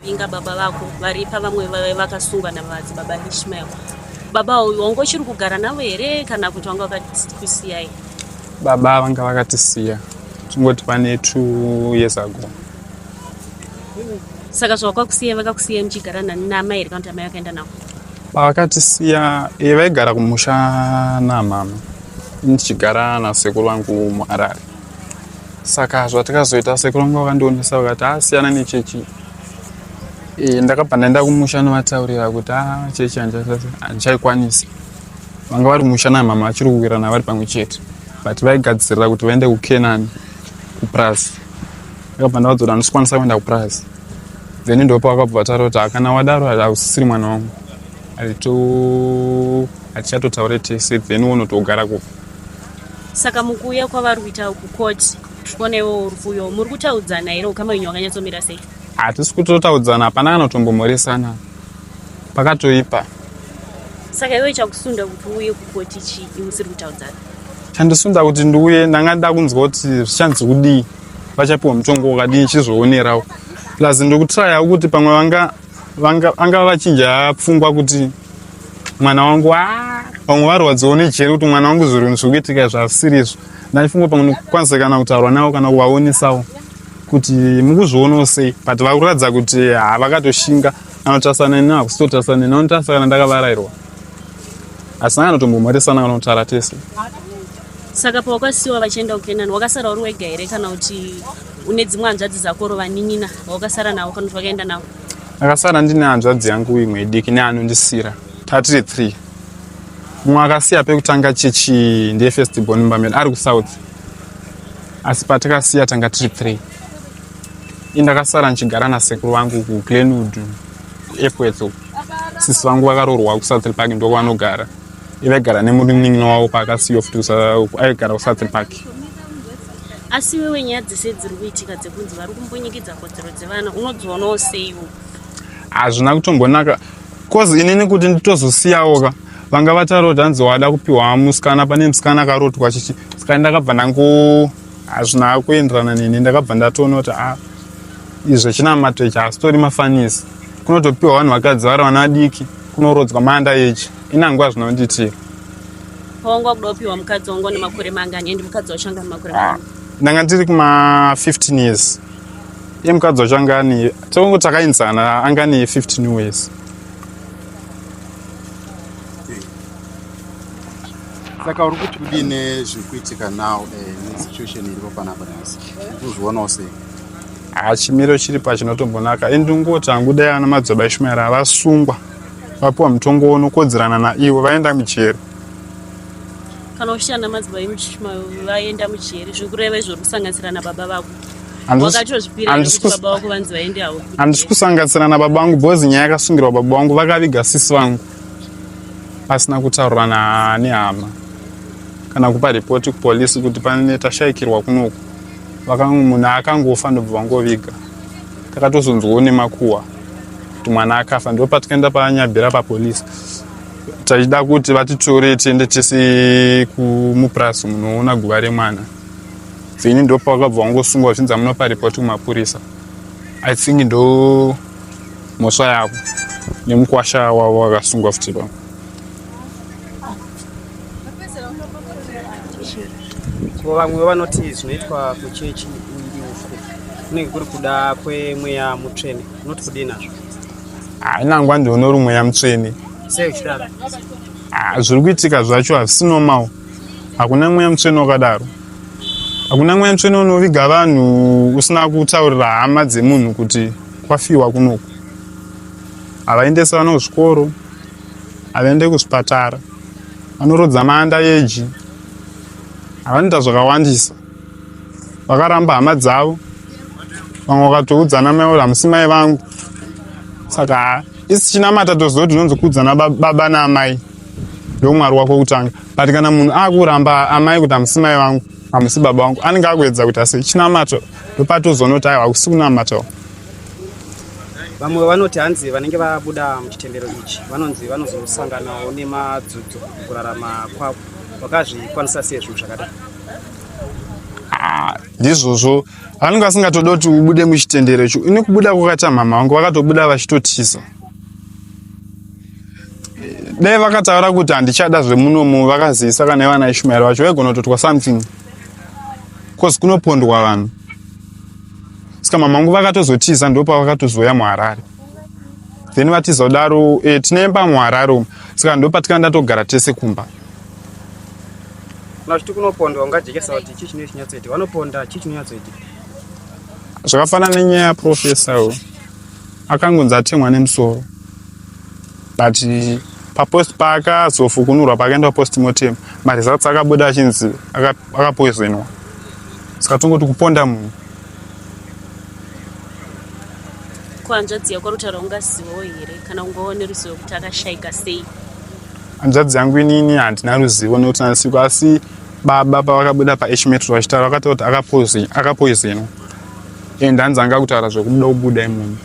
Inga baba vako varipa vamwe vakasungwa namadzibaba Ishmael. Baba uyu wanga uchiri kugara navo here kana kuti wanga vakakusiyai? Baba vanga vakatisiya tingoti pane 2 years ago. Saka zvavakakusiya vakakusiya muchigara namai here kana kuti amai vakaenda navo? Pavakatisiya eh, vaigara kumusha namama ini ndichigara nasekuru vangu muHarare. Saka zvatakazoita sekuru vangu vakandionesa vakati asiyana ah, nechechi. E, ndakabva ndaenda kumusha novataurira kuti a ah, chechi handichaikwanisi. Vanga vari kumusha namama vachiri kuwirana vari pamwe chete but vaigadzirira kuti vaende kuCanaan kupurazi. Ndakabva ndavaudza kuti handisi kukwanisa kuenda kupurazi. Then ndopavakabva vataura kuti hakana wadaro hausisiri mwana wangu. Hatichatotaure tese then wonotogara kupi. Saka mukuuya kwavari kuita kucourt tikuona iwe uri kuuyawo muri kutaudzana here ukama wenyu wakanyatsomira sei? Hatisi kutotaudzana hapana kana kutombomhoresana pakatoipa. Saka iwe chakusunda kuti uuye kukoti chii musiri kutaudzana? Chandisunda kuti ndiuye ndanga ndida kunzwa kuti zvichanzi kudii vachapiwa mutongo wakadii chizoonerawo plus ndikutrayawo kuti pamwe vanga vanga vanga vachinja pfungwa kuti mwana wangu ah, vamwe varwadziwo nejeri kuti mwana wangu zvinhu zviri kuitika zvasiri izvo ndaifunga pamwe ndikwanise kana kutaurwa navo kana kuvaonesawo kuti mukuzvionawo sei but vakuratidza kuti havakatoshinga anotarisana neni hakusitotarisana neni anotarisa kana ndakavarairwa asi anotombomhoresana kana kutaura tese. Saka pawakasiwa vachienda kuKenani wakasara uri wega here kana kuti une dzimwe hanzvadzi dzako ro vanin'ina vawakasara navo kana kuti vakaenda navo? Ndakasara ndine hanzvadzi yangu imwe diki neanondisira tatiri 3 mumwe akasiya pekutanga chechi ndiye first born mumba medu ari kusouth asi patakasiya tanga tiri 3 indakasara ndichigara nasekuru vangu kuglenwood kuepworth uku sisi vangu vakaroorwa kusouth park ndokwavanogara ivaigara nemunin'ina wavo paakasiyiwa futi aigara kusouth park. Asi iwewe nyaya dzese dziri kuitika dzekunzi vari kumbunyikidza kodzero dzevana unodzionawo seiwo? Hazvina kutombonaka cause inini kuti nditozosiyawo ka vanga vataura kuti hanzi wada kupiwa musikana pane musikana akarotwa chichi saka ndakabva ndango hazvina kuenderana neni ndakabva ndatoona kuti a ah, izvo chinamato ichi hasitori mafanisi kunotopiwa vanhu vakadzi vari vana vadiki kunorodzwa manda echi inangu hazvina kundiitira Pawanga wakuda kupiwa mukadzi wanga une makore mangani and mukadzi wacho anga ane makore mangani? Ndanga ndiri kuma 15 years. Iye mukadzi wacho anga ane tongo takainzana anga ane 15 years. Saka uri kuti kudii nezviri kuitika now eh, nesituation iripo panapa nhasi? Uri kuzvionawo sei? Ah, chimiro chiri pachinotombonaka indingoti hangu dai ana madzibaba Ishmael avasungwa vapiwa mutongo unokodzerana naivo vaenda mujeri. Kana uchiti ana madzibaba Ishmael vaenda mujeri zviri kureva izvo uri kusanganisira nababa vako. Wakatozvipira here kuti baba vako vanzi vaende havo? Handisi kusanganisira nababa vangu because nyaya yakasungirwa baba vangu vakaviga sisi vangu pasina kutaurirana nehama kana kupa ripoti kupolisi kuti pane tashaikirwa kunoku munhu akangofa ndobva vangoviga takatozonzwawo nemakuhwa kuti mwana akafa ndo patikaenda panyabhira papolisi tachida kuti vatitore tiende tese kumupurasi munoona guva remwana then ndo pavakabva vangosungwa zvichinzi amunopa ripoti kumapurisa i think ndo mhosva yavo nemukwasha wavo vakasungwa futi pamo Ko vamwe vanoti zvinoitwa kuchechi uku kunenge kuri kuda kwemweya mutsvene unoti kudii nazvo? Hainangwa ndione uri mweya mutsvene. Sei uchidaro? Ah, zviri kuitika zvacho hazvisi normal. Hakuna mweya mutsvene wakadaro. Hakuna mweya mutsvene unoviga vanhu usina kutaurira hama dzemunhu kuti kwafiwa kunoku. Havaendesa vana kuzvikoro, havaende kuzvipatara, vanorodza maanda eji, havanoita zvakawandisa. Vakaramba hama dzavo, vamwe vakatoudzana mai kuti hamusi mai vangu. Saka isi chinamata toziva kuti zvinonzi kuudzana baba naamai ndomwari wako kutanga, but kana munhu akuramba amai kuti hamusi mai vangu, hamusi baba vangu, anenge akuedza kuita sei? Chinamato ndopatozoona kuti aiwa hakusi kunamata. Vamwe vanoti hanzi vanenge vabuda muchitendero ichi vanonzi vanozosanganawo nemadzudzo mukurarama kwavo. Wakazvikwanisa sei zvinhu zvakadai? Ah, ndizvozvo vanenge vasingatodi kuti ubude muchitendero icho. Ini kubuda kwakaita mhama vangu vakatobuda vachitotiza. Dai vakataura kuti handichada zvemunomu vakazivisa kana vana Ishmael vacho vaigona kutotwa something cause kunopondwa vanhu. Saka mama vangu vakatozotiza ndopavakatozouya muHarare. Then vatiza kudaro eh, tine imba muHarare umu saka ndopatikanga ndatogara tese kumba. Kana uchiti kunopondwa ungajekesa kuti chii chinenge chinyatsoitika. Vanoponda chii chinonyatsoitika? Zvakafanana nenyaya yaprofesa uyo akangonzi atemwa nemusoro but papost paakazofukunurwa paakaenda postmortem maresults akabuda achinzi akapoisonwa saka tongoti kuponda munhu. Ko hanzvadzi yako rutaura ungazivawo here kana ungawo neruzivo kuti akashaika sei? Hanzvadzi yangu inini handina ruzivo nekuti nasiku asi baba pavakabuda paH Metro vachitaura vakataura kuti akapoisonwa and hanzi anga kutaura zvekubuda kubuda imomo.